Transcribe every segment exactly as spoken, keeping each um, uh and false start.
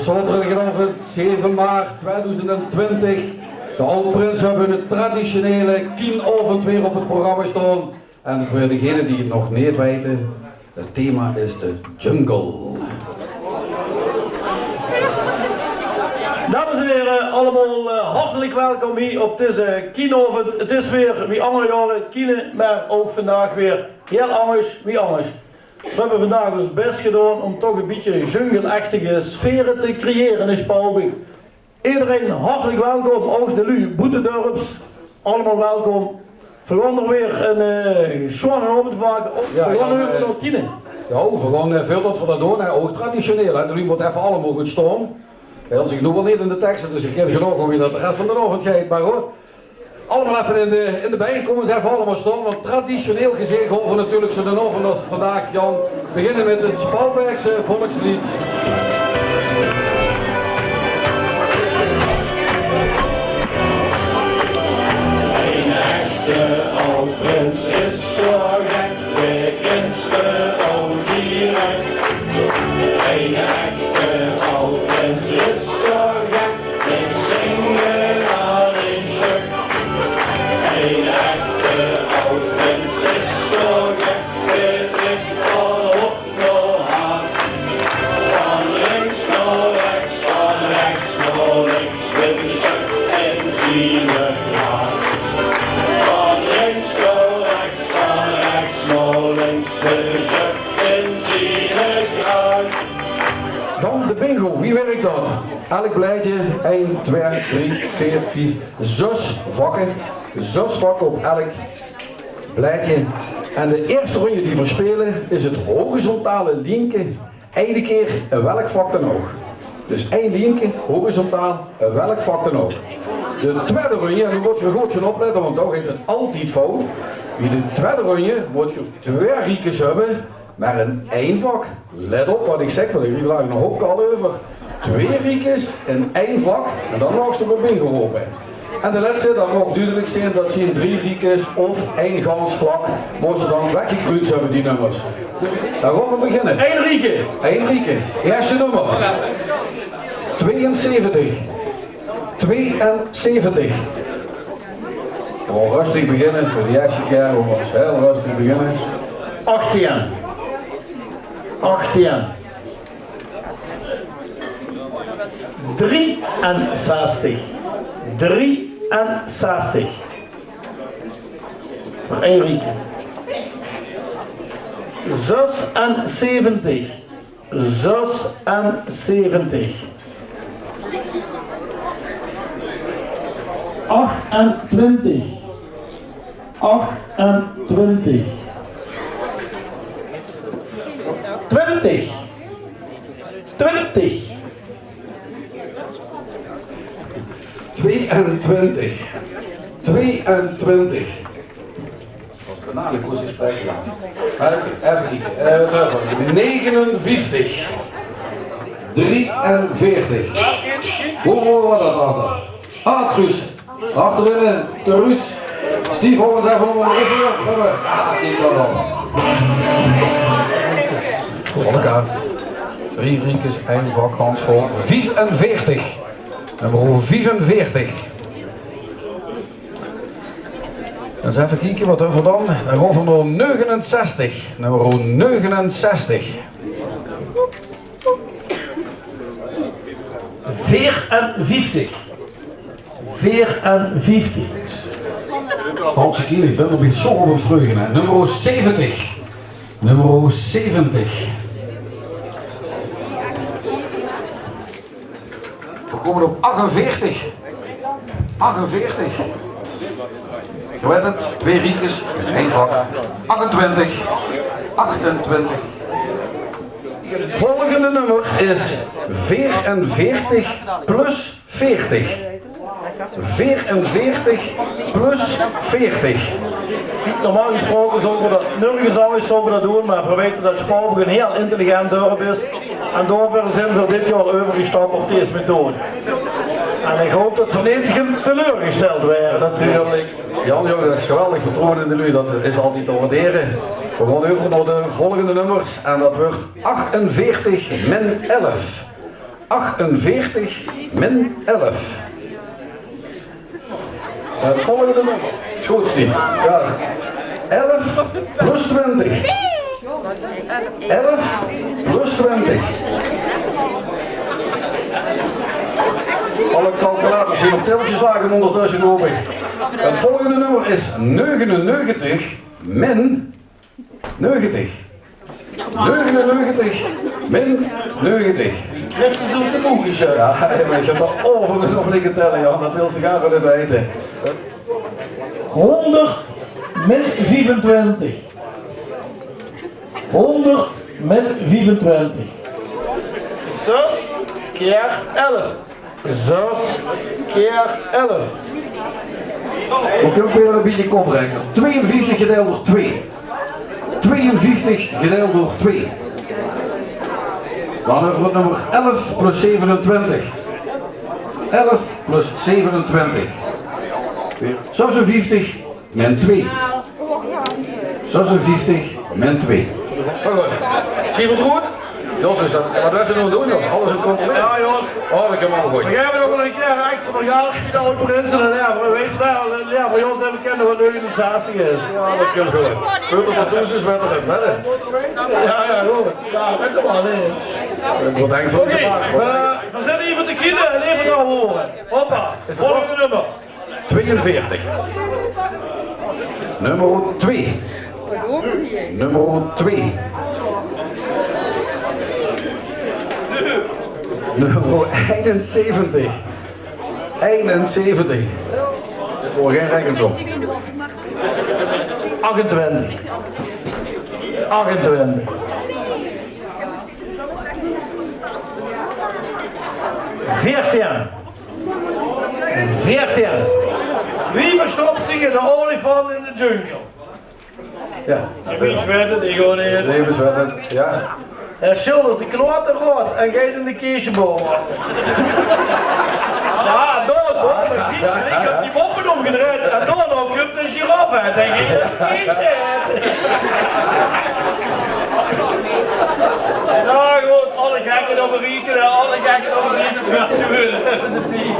Zaoterdigaovend zeve maart tweeduizend twintig. De Aod Prinse höbbe hun traditionele Kienaovend weer op 't programma staon. En veur degene die 't nog neet weite, 't thema is de jungle. Dames en here, allemaol eh, hartelik welkom hie op deze Kienaovend. 't Is weer wie anger jaore Kiene, mer ouch vandaag weer hieël angers wie angers. Veer höbbe vandaag ós bès gedaon óm toch e bietje jungle-echtige sfere te creëre in Sjpaubik. Ederein hartelik welkom, ouch de luuj boetedörps, allemaol welkom. Veer gaon d'r weer 'ne eh, sjoeane aovend make. Jao, veer gaon jao, euver eh, nao Kiene. Jao, veer gaon eh, veurdat veer dat doon, hè, ouch traditioneel, hè. De luuj mótte effe allemaol good staon. Veer höbbe zich noe waal neet in de tekste, dus ich kin genóg wie dat de res van d'n aovend geit, mer good. Allemaol effe in de, in de bein, kóm ins effe allemaol staon, want traditioneel gezeen gaon veer natuurlik zoe'n aovend es vandaag, Jan, beginne mit 't Sjpaubikse volksleed. Ein echte Aod Prins is zo gek, de kinste al direct. Ein echte Aod Prins is zo gek, de zinge al in sjök. Ein echte Aod Prins is zo gek, de trekt van hoog nao haag. Van links nao rechts, van rechts nao links, mit de sjök in ziene kraag. Van links nao rechts, van rechts nao links, mit de sjök in ziene kraag. Dan de bingo, wie wirk dat? Elk blaedje, ein, twee, drie, veer, vief, zös vakke. Zös vakke op elk blaedje. En de ierste runje die veer speule is 't horizontale lienke, eder kier in welk vak dan ouch. Dus ein lienke, horizontaal, in welk vak dan ouch. De twiede runje, en noe mót geer good gaon oplette, want dao geit 't altied fout. Bie de twiede runje mót geer twee riekes höbbe, mer in ein vak. Let op wat ich zègk, want ich krieg dao nog 'ne houp kal euver. Twee riekes in ein vak en dan maag ze d'r bingo rope. En de lètste, dat maag dudelik zeen, dat zeen drie riekes of ein gans vak, wo ze dan weggekruuts höbbe, die nummers. Dus dan gaon v'r beginne. Ein rieke. Ein rieke. Ierste nummer. Tweeënzeventig. Tweeënzeventig. Gewoon rustig beginne, veur de ierste kier, gewoon ins hiel rustig beginne. Achtieën. Achtieën. Drieënzestig. Drieënzestig. Veur ein rieke. Zösenzeventig. Zösenzeventig. Achtentwintig. Achtentwintig. Twintig. Twintig. Tweeëntwintig. Tweeëntwintig. Effe kieke. Eh, nummer negenenvieftig. Drieënveertig. Wo, wo waor dat achter? Ah, Truus. Achterin, eh, Truus. Steve, hou ins effe ónger de oefening. Ah, die kan al. Volle kaart. Drie riekes, ein vak, hand vol. Viefenveertig. Nummer viefenveertig. Ins effe kieke, wat höbbe v'r dan? Dan gaon v'r nao neugenenzestig. Nummer neugenenzestig. Veerenvieftig. Veerenvieftig. Hans, ich bin d'r mich zo op aan 't vreuge, hè. Nummer zeventig. Nummer zeventig. V'r kómme op achtenveertig. Achtenveertig. Geer weit 't, twee riekes in ein vak. Achtentwintig. Achtentwintig. Volgende nummer is veerenveertig plus veertig. Veerenveertig plus veertig. Normaal gesproke zouwe v'r dat nörges angers zouwe v'r dat doon, mer v'r weite dat Sjpaubik ein hiel intelligent dörp is. En daoveur zeen v'r dit jaor euvergestap op dees methode. En ich haop dat v'r neet ge-, teleurgesteld waere, natuurlik. Jan, jóng, dat is geweldig vertroewe in de luuj. Dat is altied te waardere. V'r gaon euver nao de volgende nummers. En dat wuuert achtenveertig min elf. achtenveertig min elf. Het volgende nummer. Is goed, Stien. Ja. Elf plus twintig. Elf plus twintig. Alle calculators zien op telkens slagen ondertussen, hoop ik. Het volgende nummer is negenennegentig min negentig. Negenennegentig min negentig. Christus doet de boekjes, hè? Ja, maar ik heb er over nog liggen tellen, ja. Dat wil ze graag willen weten. Honderd min viefentwintig. Honderd min viefentwintig. Zes keer elf. Zes keer elf. Oké, ook weer een beetje kopreken. Tweeënvieftig gedeeld door twee. Tweeënvieftig gedeeld door twee. Dan hebben we het nummer elf plus zevenentwintig. Elf plus zevenentwintig. Weer zesenvieftig min twee. Zesenvieftig min twee. Maar goed. Zie je het goed? Jos, is dat, wat was er nou doen, Jos? Alles in controle? Ja, Jos. Oh, dat kan maar goed. We geven nog wel een keer een extra vergaal. Die oude prinsen en ja, we weten daar, ja, voor Jos hebben we kennen wat negenenzestig is. Ja, dat kan goed. Veel te veel toezes met de bellen. Ja, ja, goed. Ja, weet je wel, nee. Bedankt voor de vraag. We, we zijn even te kielen en even gaan horen. Hoppa, volgende nummer. Tweeënveertig. Nummer twee. Nummer twee. Nummer eenenzeventig. Eenenzeventig. Dit wordt geen rekensom. Achtentwintig. Achtentwintig. Veertien. Veertien. Wie verstopt zich de olifant in de jungle? Ja, je weet het, ik gewoon niet. Levenswetten, ja. Hij schildert de kloten rood en geit in de keesjeboom. Ja, dood, hoor. Maar die, ik heb die moppen omgedraaid en dood ook. Een giraf, hè, denk ik. Jezus. Ja, goed, alle gekken op een rieken, hè, alle gekken op een rieken. Ja, ze willen even de die.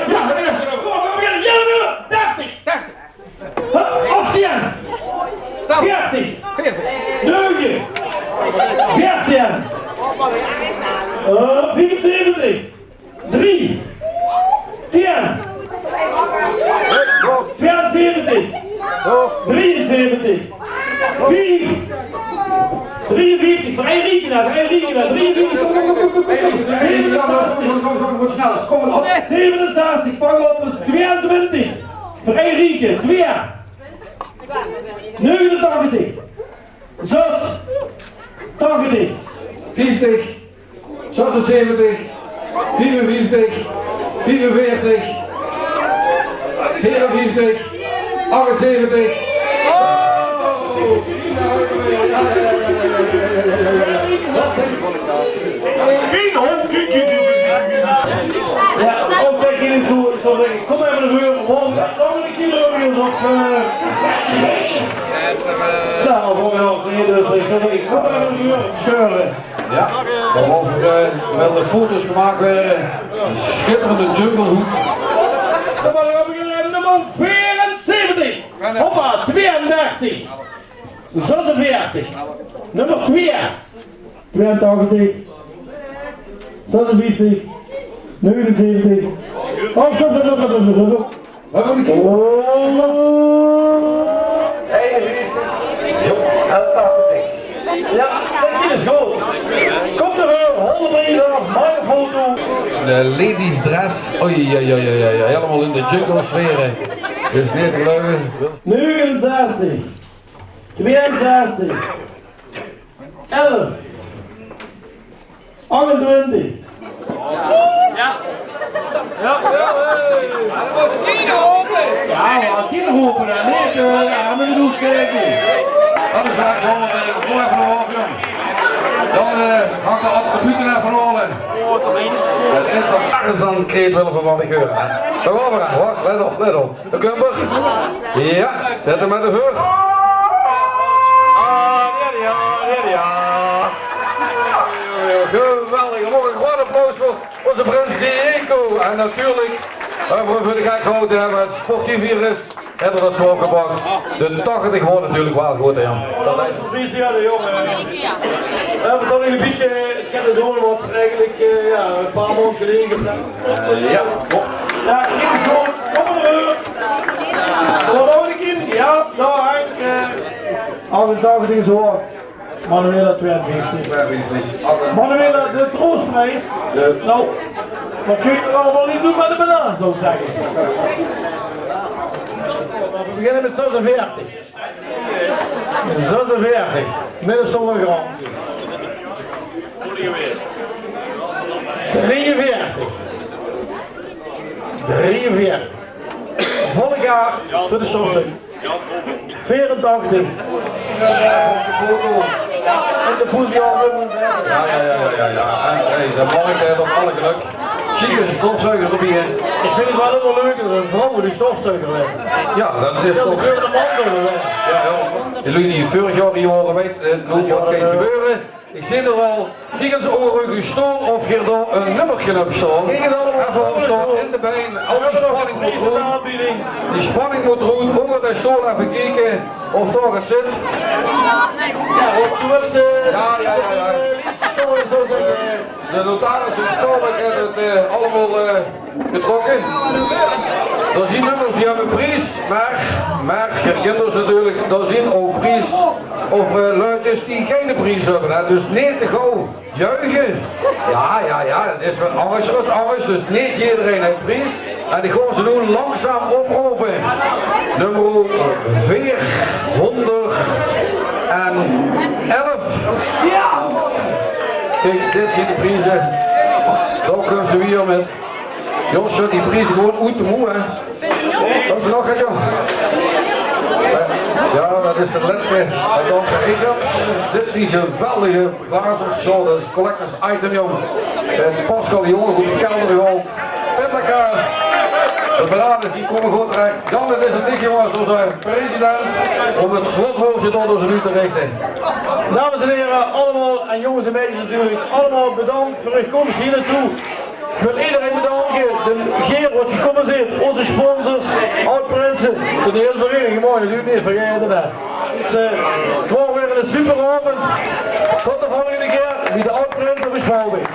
Ja, dat is er ook. Kom op, kom op, ja, ja, ja. Dertig, dertig. Hup, achttien. Veertig. Veertig. Negen. Veertien. Eh, vierenzeventig. Drie. Tien. Tweeënzeventig. Drieënzeventig. Vief. Drieënvieftig. Vrij rekenen, vrij rekenen. Drieënvieftig. Kom, kom, kom, kom, kom. Zevenenzestig. Kom, kom, kom, kom, sneller. Kom op. Zevenenzestig. Pak op. Tweeëntwintig. Vrij rekenen. Twee. Negenentachtig. Zes. Tachtig. Vieftig. Zesenzeventig, vierenvieftig, vierenveertig, veerenvieftig, achtenzeventig. Ja, opdekking is goed. Ik zou zeggen, kom even naar voren. Volgende, volgende keer weer eens op, eh, nou, voor wel, dus ik zou zeggen, kom even naar voren. Sjeuren. Ja, dan mogen er, eh, wel de foto's gemaakt worden. Een schitterende junglehoed. Dan gaan we naar nummer veerenzeventig. Hoppa, tweeëndertig. Zesenveertig. Nummer twee. Tweeëntachtig. Zesenvieftig. Negenenzeventig. Oh, stop, stop, stop. Wat moet ik hier? Oh. En tachtig. Ja, dat is goed. Komt er weer, honderd prijzen af, maak een foto. De ladies dress, oei, oei, oei, oei, oei, helemaal in de jungle sfeer. Is niet te geloven. Negenenzestig. Tweeënzestig. Elf. Achtentwintig. Ja. Ja, ja, hey. Ja, maar tien roepen dan niet, eh, ja, maar die doen sterk niet. Dat is waar gewoon, eh, kom even omhoog, jong. Dan, eh, hangt de attributen even halen. Het is dat Tarzan-kreet willen we van de geur, hè. We gaan eraan, wacht, let op, let op. De kumper. Ja, zet hem maar ervoor. Ah, ja, ja, ja, ja. Geweldig. En ouch ein groot applaus veur ózze prins Diego. En natuurlik, eh, veur, veur de gek gehaoje te höbbe, 't sportief hie is, haet 'r dat zo opgepak. De tachtig waor natuurlik waal good, hè, Jan. Dat is Proficiat, hè, jóng. Veer höbbe toch ein bietje kinne doon wat v'r eigelik, eh, jao, ein paar maond geleje gedaon höbbe. Eh, jao. Jao, kiek ins good. Kóm mer door. Wat höbbe v'r hie? Jao, dao hangt, eh, achtentachtig is hoor. Manuela tweeënveertig. Manuela, de troostpries. Noe, wat kóns se allemaol neet doon mit de banaan, zou ich zègke. V'r beginne mit zesenveertig. Zesenveertig. Mit of zónger garantie. Drieënveertig. Drieënveertig. Volle kaart veur de stofzuiger. Veerentachtig. Foto. In de poes, Jan. Jao, jao, jao, jao, jao. En, hey, de markt haet ouch alle gelök. Sjiek is de stofzuiger d'rbie, hè. Ich vinj 't waal ummer leuk es ein vrouw de stofzuiger haet. Jao, dat is toch. Veur de man zólle v'r. Jao, jao. De luuj die veurig jaor hie wore, weite, eh, noe geit 't gebeure. Ich zeen 't al. Kiek ins, ónger eur stool of geer dao ein nummerke op staon. Effe opstaon, in de bein, al die spanning mót d'roet. Die spanning mót d'roet, ónger de stool effe kieke of dao get zit. Jao, jao, jao, jao. De notaris in Sjpaubik haet 't, eh, allemaol, eh, getrokke. Dao zeen nummers die höbbe pries, mer, mer, geer kint ós natuurlik, dao zeen ouch pries of, eh, luidjes die geine pries höbbe, hè. Dus neet te gauw juiche. Jao, jao, jao, 't is waal angesj es angesj, dus neet ederein haet pries. En ich gaon ze noe langzaam oprope. Nummer veerhónderdelf. Kiek, dit zeen de prieze. Dao kómme ze weer mit. Jónges, zèt die prieze gewoon oet de moe, hè. Kómme ze nog get, jóng? Eh, jao, dat is de lètste. Dat is de lètste. Dit is die geweldige glazer. Zo, dat is collectors item, jóng. Eh, Pascal de Jonge, good de kelder gehaold. Pindakaas. De benades, die kómme good terech. Jan, dit is aan dich, jónges, ózze president, óm 't slotwoordje tot ós luuj te richte. Dames en here, allemaol, en jónges en meidjes natuurlik, allemaol bedank veur eur kóms hie nao toe. Ich wil ederein bedanke, de geer wat gekómme zeet, ózze sponsors, aod-prinse, toneelvereiniging, mót ich natuurlik neet vergaete, hè. 't, eh, 't waor weer eine super aovend. Tot de volgende kier bie de Aod-Prins op de Sjpaubik.